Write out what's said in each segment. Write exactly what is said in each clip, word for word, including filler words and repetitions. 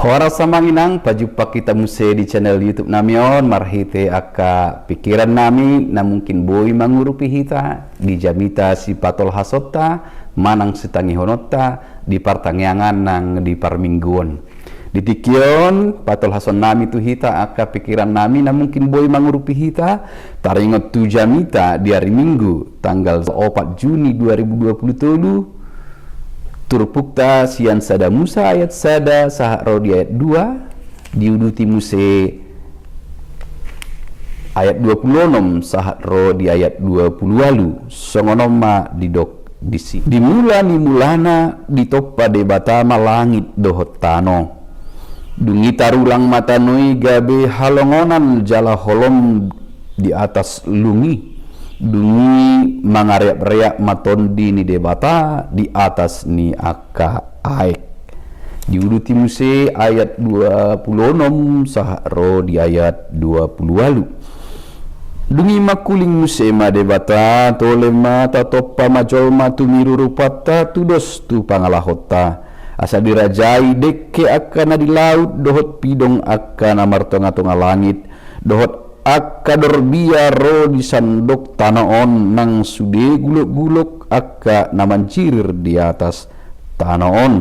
Horas amang inang, pajumpang hita muse di channel YouTube nami on, marhite angka pikiran nami na mungkin boi mangurupi hita di jamita sipatolhasonta manang sitangihononta di partangiangan nang di parmingguon. Di tingki on, patolhason nami tu hita angka pikiran nami na mungkin boi mangurupi hita, taringot tu jamita di ari Minggu, tanggal opat Juni dua ribu dua puluh tolu, turpukta sian Sada Musa ayat sada sahat ro di ayat dua, diuduti muse ayat dua puluh onom sahat ro di ayat dua puluh ualu, songon on ma didok disi. Di mula ni mulana ditompa Debata ma langit dohot tano. Dung i tarulang ma tano i gabe halongonan jala holom di atas lung i. Dung i mangareap-reap ma tondi ni Debata di atas ni angka aek. Diuduti muse ayat dua puluh onom sahat ro di ayat dua puluh ualu. Dung i mangkuling muse ma Debata, tole ma, tatompa ma jolma tumiru rupanta tudos tu pangalahonta, asa dirajai dengke angka na di laut dohot pidong angka na martonga-tonga langit, dohot angka dorbia ro di sandok tano on nang sude gulok-gulok angka na manjirir di atas tano on.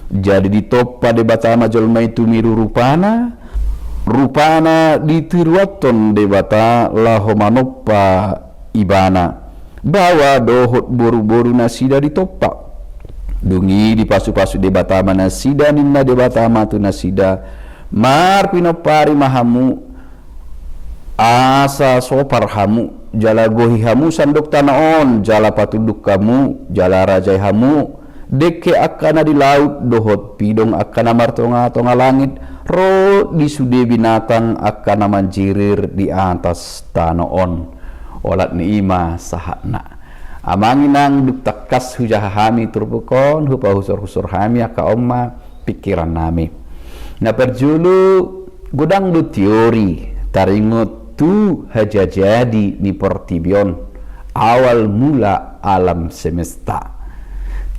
Jadi ditompa Debata ma jolma i tumiru rupana, rupana ditiruanhon Debata laho manompa ibana. Baoa dohot boru-boru nasida ditompa. Dung i dipasu-pasu Debata ma nasida, ninna Debata ma tu nasida, marpinompari ma hamu, asa sopar hamu, jala gohi hamu sandok tano on, jala patunduk hamu, jala rajai hamu dengke angka na di laut dohot pidong angka na martonga-tonga langit, ro di sude binatang angka na manjirir di atas tano on. Olat ni i ma sahatna. Amang inang, dung tangkas hujaha hami turpuk on, hupahusor-husor hami angka on ma pikiran nami. Na parjolo, godang do teori taringot tu hajajadi ni portibi on, awal mula alam semesta.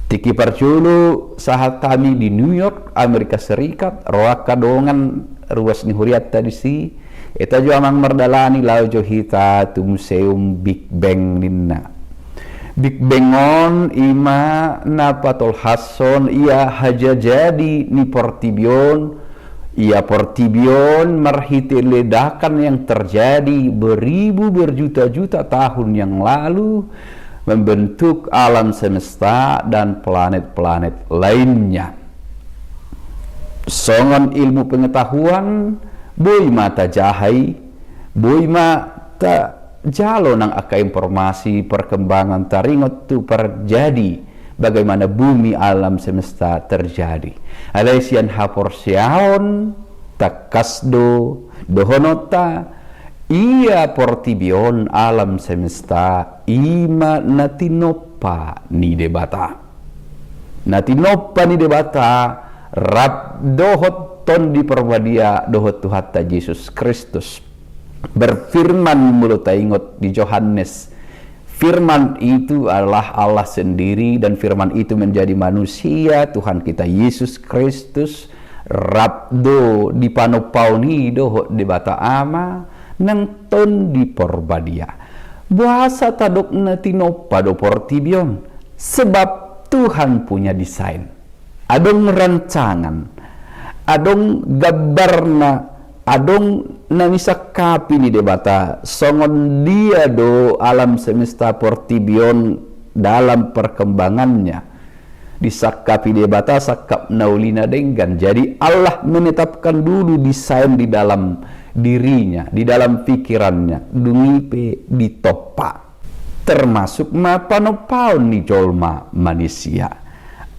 Tingki parjolo sahat hami di New York, Amerika Serikat, ro angka dongan ruas ni hurianta disi, ita jo amang mardalani laho jo hita tu Museum Big Bang ninna. Big Bang on i ma na patolhashon ia hajajadi ni portibi on, ia portibi on marhite ledakan yang terjadi beribu berjuta-juta tahun yang lalu membentuk alam semesta dan planet-planet lainnya. Songon ilmu pengetahuan, boi ma tajaha i, boi ma tajalo nang angka informasi perkembangan taringot tu parjadi, bagaimana bumi alam semesta terjadi. Alai sian haporseaon, tangkas do dohononta, ia portibi on alam semesta i ma na tinompa ni Debata. Na tinompa ni Debata rap dohot Tondi Parbadia dohot Tuhanta Jesus Kristus. Berfirman molo taingot di Johannes, Firman itu adalah Allah sendiri, dan Firman itu menjadi manusia, Tuhan kita Yesus Kristus, rap do di panompaon i dohot Debata Ama nang Tondi Parbadia. Boasa tadok na tinompa do portibi on? Sebab Tuhan punya desain. Adong rancangan, adong gambarna, adong na nisangkapi ni Debata, songon dia do alam semesta portibi on dalam perkembangannya. Disangkapi Debata sangkap na uli na denggan. Jadi Allah menetapkan dulu desain di dalam dirinya, di dalam pikirannya, dung i pe ditompa. Termasuk ma panompaon ni jolma manisia.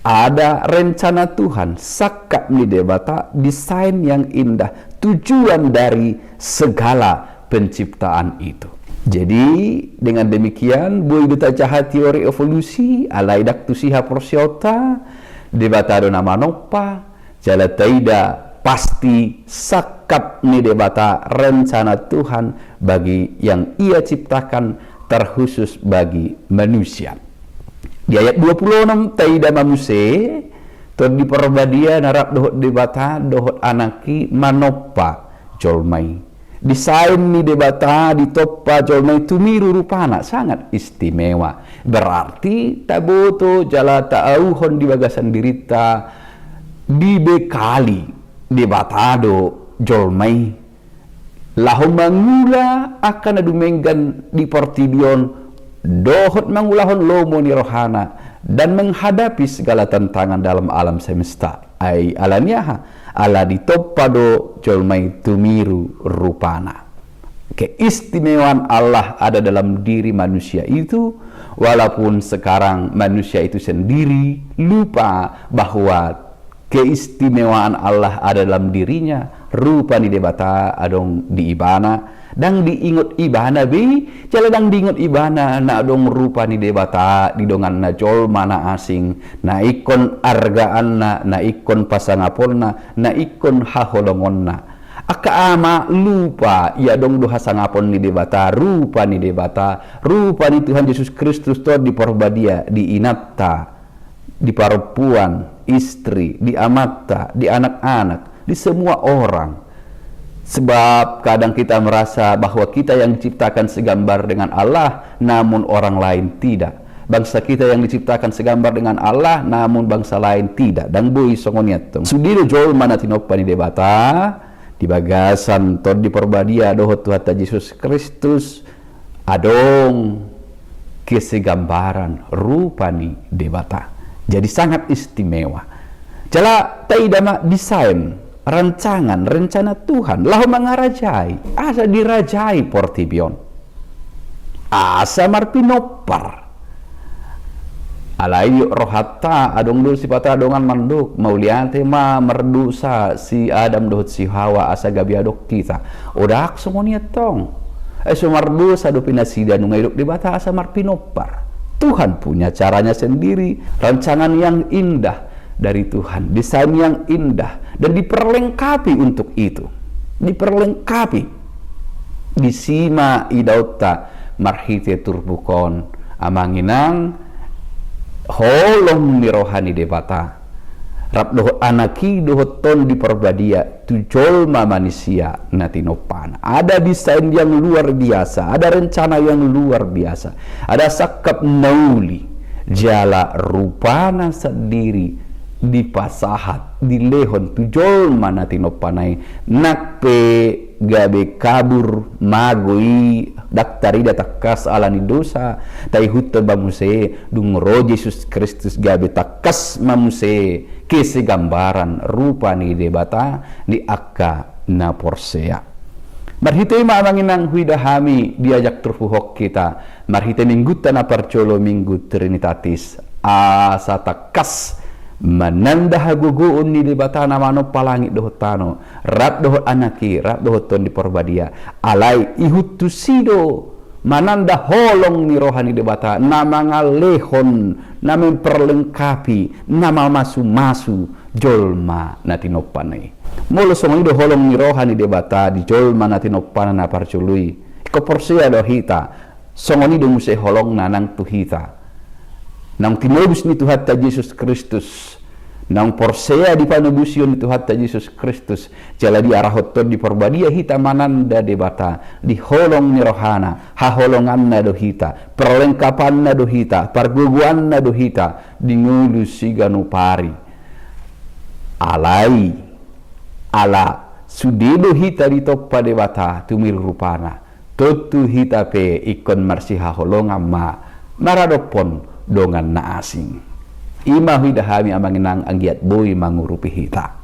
Ada rencana Tuhan, sangkap ni Debata, desain yang indah, tujuan dari segala penciptaan itu. Jadi, dengan demikian, boi do tajaha teori evolusi, alai ndang tusi haporseaonta, Debata do na manompa, jala taida pasti sangkap ni Debata rencana Tuhan bagi yang Ia ciptakan, terkhusus bagi manusia. Di ayat dua puluh enam taida ma muse, Tondi Porbadia na rap dohot Debata dohot Anak i manompa jolma i. Disaen ni Debata ditompa jolma i tumiru rupana, sangat istimewa. Berarti taboto jala taauhon di bagasan dirinta, dibekali Debata do jolma i laho mangula angka na dumenggan di portibi on, dohot mangulahon lomo ni rohana dan menghadapi segala tantangan dalam alam semesta. Ai alani aha? Ala ditompa do jolma i tumiru rupana. Keistimewaan Allah ada dalam diri manusia itu, walaupun sekarang manusia itu sendiri lupa bahwa keistimewaan Allah ada dalam dirinya, rupa ni Debata adong di ibana, ndang diingot ibana be, jala ndang diingot ibana na adong rupa ni Debata di donganna jolma na asing, na ingkon argaanna, na ingkon pasangaponna, na ingkon haholongonna. Angka ama lupa, ia adong do hasangapon ni Debata, rupa ni Debata, rupa ni Tuhan Jesus Kristus Tondi Porbadia di inanta, di parompuan, istri, di amanta, di anak-anak, di semua orang. Sebab kadang kita merasa bahwa kita yang diciptakan segambar dengan Allah, namun orang lain tidak. Bangsa kita yang diciptakan segambar dengan Allah, namun bangsa lain tidak. Ndang boi songon i antong. Sude do jolma na tinompa ni Debata di bagasan Tondi Porbadia dohot Tuhanta Jesus Kristus, adong kesegambaran rupa ni Debata. Jadi sangat istimewa. Jala taida ma desain, rancangan, rencana Tuhan laho mangarajai, asa dirajai portibi on, asa marpinompar. Alai rohanta adong do sipata dongan mandok, mauliate ma mardosa si Adam dohot si Hawa asa gabe adong hita. Odak songon i antong. Ai so mardosa dope nasida, nunga didok Debata asa marpinompar. Tuhan punya caranya sendiri, rancangan yang indah dari Tuhan, desain yang indah, dan diperlengkapi untuk itu. Diperlengkapi. Disi ma idaonta marhite turpuk on, amang inang, holong ni roha ni Debata rap dohot Anak i dohot Tondi Porbadia tu jolma manisia na tinompana. Ada desain yang luar biasa, ada rencana yang luar biasa, ada sangkap na uli, jala rupana sandiri dipasahat, dilehon tu jolma na tinompana i, nang pe gabe kabur, mago i, ndang tarida tangkas ala ni dosa, taihuthon ma muse, dung ro Jesus Kristus gabe tangkas ma muse kesegambaran rupa ni Debata di angka na porsea. Marhite i ma amang inang huida hami diajak turpuk on hita, marhite Minggunta na parjolo, Minggu Trinitatis, asa tangkas mananda hagogoon ni Debata na manompa langit dohot tano, rap dohot Anak i, rap dohot Tondi Porbadia. Alai ihut tusi do mananda holong ni roha ni Debata na mangalehon, na memperlengkapi, na mamasumasu jolma na tinompana i. Molo songon i do holong ni roha ni Debata di jolma na tinompana na parjolo i, ingkon porsea do hita, songon i do muse holongna nang tu hita naung tinobus ni Tuhanta Jesus Kristus, naung porsea di panobusion ni Tuhanta Jesus Kristus, jala diarahon Tondi Porbadia hita mananda Debata di holong ni rohana. Haholonganna do hita, perlengkapanna do hita, pargogoanna do hita di ngolu siganup ari. Alai ala sude do hita ditompa Debata tumiru rupana, tontu hita pe ingkon marsihaholongan ma maradophon dongan na asing. I ma huida hami amang inang anggiat boi mangurupi hita.